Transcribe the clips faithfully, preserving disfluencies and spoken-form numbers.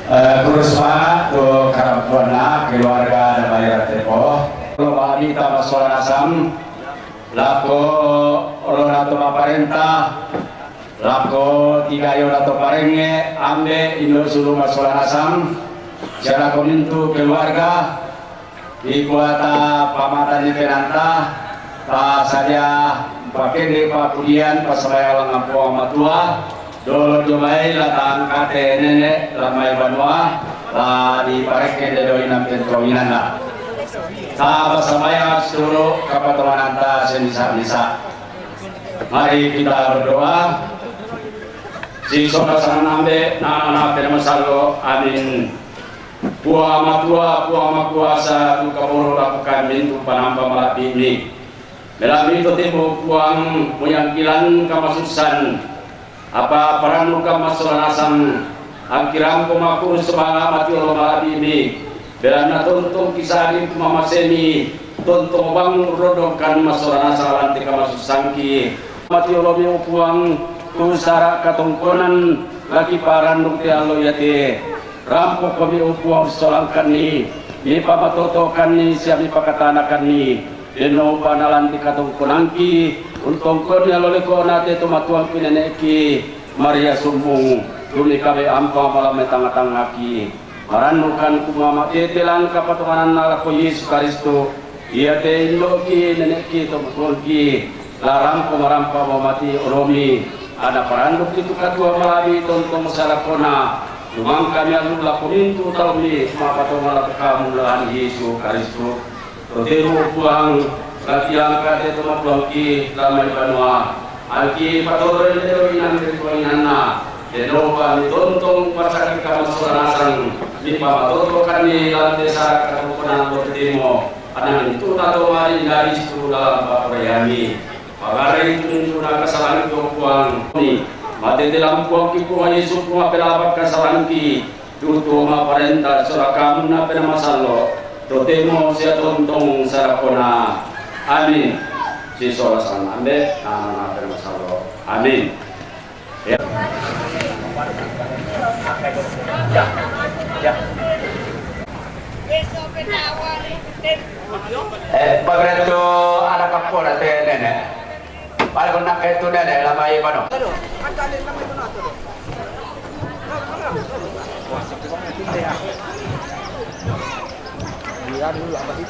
Eh, kurus banget tu karampuanna keluarga Damaira Tepo. Lo mabita masola nasang lako olona to maparenta, lako tiga yona to parengnge, ambe indo sulu masola nasang, sia lako mintu keluarga. Di kuata pamatan ni penanta, ta sadia pakende papudian pasambayang Puang Matua, dolo jomai la tangkate nene lamai banua, la di parekkende doi nampentonginanna. Ta pasambayang sulu kapatongananta senisa-nisa. Mari kita berdoa. Sisola sanganambe na na pena masallo. Amin. Puang Matua, Puang Makuasa, tu kaboro lakukan mintu panampa malabimi. Melami totemo Puang moyangkilan kamasussan. Apa parannu kamasola nasang, angkirang pemaku semangat mati olo malabimi. Belanna tontong kisadi kumamasemi, tontong bang rondongkan masola nasang lanti kamasussangki. Mati olomi Puang, tu sara katongkonan laki parandung te allo yate. Rampokomi Puang solangkanni, mipamatotokanni sia mipakatanakanni. Denno upana lanti katongkonangki, untongkoni alolekona te tomatuangki nenekki, Maria Sumbung, tumi kabe ampa malame tangatangaki. Marannukan kumama tete langka patongananna lako Yesu Karistu, iate indoki nenekki tomatuangki, larangko marampa mamati olomi, ada paranduk itu katua malabi tontong salakona, lumangkami allu lako mintu taumi mapatonga lako kamu lahan Yesu Karistu. Totemo Puang, latiang kate tomatuangki lamai banua, alki patoroi leo inang rituanganna, denopa mitontong pasakika masola nasang, mipamatotokanni lante sara katongkonan totemo, anang itu tatomari dari situ dalam pakoreami. Pagare itu mintuna kasalangki Puang ni, mate telampuangki Puang Yesu Puang pelabak kasalangki, tutu maparenta sola kamu napena masallo, totemo sia tontong sarakona. Amin. Sisola sanganambe na na pena masallo. Amin. Ya. Eh, pagretto anak kampona te nene. Pale konna ke tu nene lamai bano.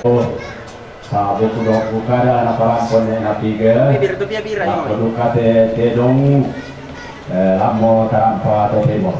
Oh. Sabu kudo bukada na paramponne na piga. Bibir tu pia bira. Aku duka te tedong. Eh, lamo tarampa to temo.